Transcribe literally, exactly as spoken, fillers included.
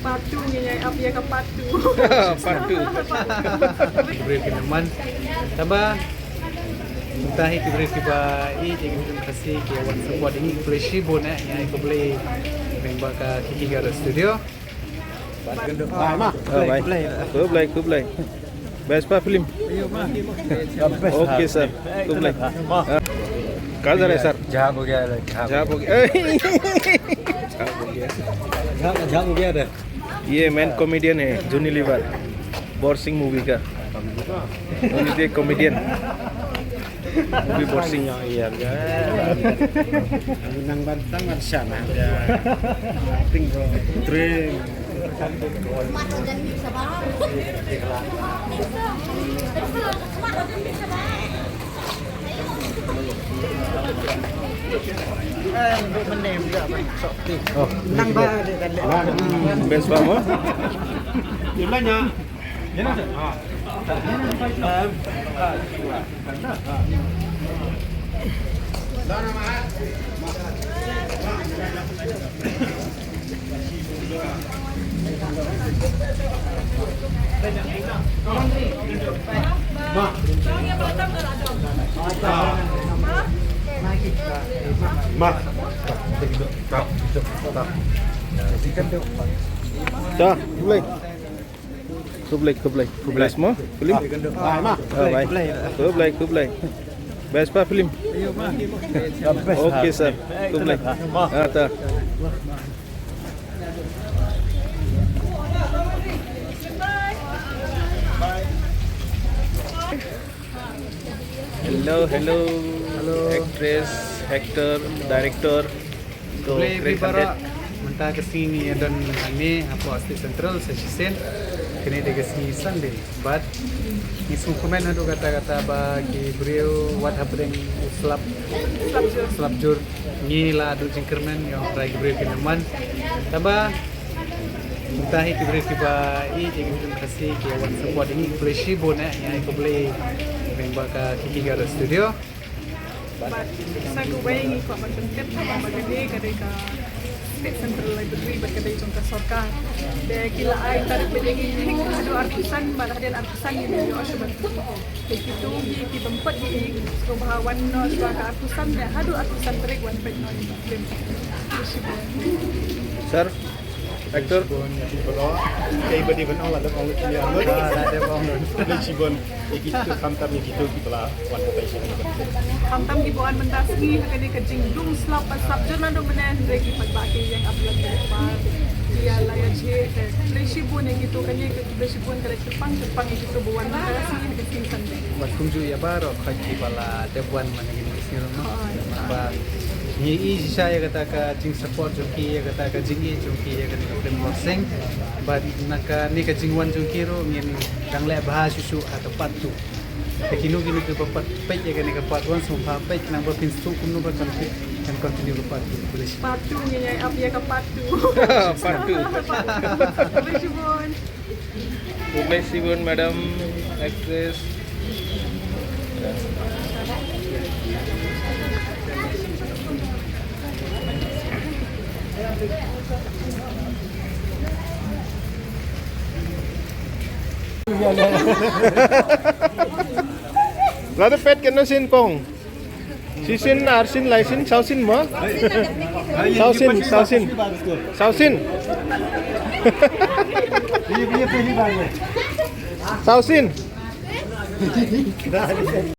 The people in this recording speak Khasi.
Part two ngi ïa ap ïa ka part two. Part two. Ki briew ki nongman. Taba mynta hi ki briew kiba ïeit ïa ka ktien Khasi ki wan support ïa ngi, khublei shibun eh, ïa khublei lyngba ka Kiki Garo Studio. Bye, ma. Oh, bye. Khublei, khublei. Best pa film. Okay, sir. Khublei. Ah. कहाँ जा रहे हैं, सर? जहाँ हो गया है, जहाँ हो गया। जहाँ हो गया। जहाँ, जहाँ हो गया है। ये मेन कॉमेडियन है, जॉनी लीवर, बोरसिंग मूवी का। जॉनी दे कॉमेडियन। Movie Borsing. Iya, iya. Nang bantang ada sana. Acting bro. Dream. Eh, untuk menem juga, Bang. Sok tik. Oh, nang ba dia kan. Hmm, best banget. Jumlahnya. Dah, mulai. Khublei, khublei. Khublei semua. Film? Ah, bye. Khublei, khublei. Best pa film? Okay, sir. Khublei. Ah, ta. Hello, hello. Hello. Actress, actor, director. Khublei baroh. Mynta ka sngi ngi ïa don hangne hapoh State Central sa shisien. Kane dei ka sngi Sunday. Bad ngi sngewkmen haduh katta katta ba ki briew wat hapdeng u slap, slap jur, ngi la duh jingkyrmen ïa u trai ki briew ki nongman. Taba mynta hi ki briew kiba ïeit ïa ka ktien Khasi ki wan support ïa ngi, khublei shibun eh, ïa khublei lyngba ka Kiki Garo Studio. Bad sa kawei ngi kwah ban pyntip ba kane ka dei ka State Central Library bad ka dei jong ka sorkar. Te ki la ai tarik ba dei ngi haduh arphew san bad hadien arphew san ngi ïoh shuh ban pyntip. Te kito ki, ki bym pat ki, sngewbha wan noh shuwa ka arphew san te haduh arphew san tarik wan peit noh ïa ka film. Sir, actor. Khublei shibun, khublei shibun. Ïa kito khamtam ïa kito kiba la wan hatai sha kane. Khamtam kiba wan mynta sngi ha kane ka jingdum slap bad slap jur naduh mynne, hynrei ki paidbah ki ïeng ap ïa ki paidbah. Ki ïa la ïa jhieh te khublei shibun ïa kito, kane ka khublei shibun ka dei kyrpang kyrpang ïa kito ba wan mynta sngi ha ka sngi Sunday. Bad kumjuh ïa baroh khoit kiba la dep wan man ha kane ka sngi ruh, no? Hooid. Ba ngi ïohi shisha ïa kata ka jingsupport jong ki, ïa kata ka jingïeit jong ki ïa kane ka film Borsing. Bad na kane ka jingwan jong ki ruh ngin dang leh bha shuh shuh ha ka part two. Te kino kino kiba pat peit ïa kane ka part one sngewbha peit nang ba phin sngewthuh kumno ba kan peit kan continue ka part two. Khublei shibun. Part two ngi ïa ap ïa ka part two. Part two. Khublei shibun. Khublei shibun, madam actress. Lada peit kano sien kong. Shisien, arsien, laisien, saosien mo? Saosien, saosien. Saosien. Saosien.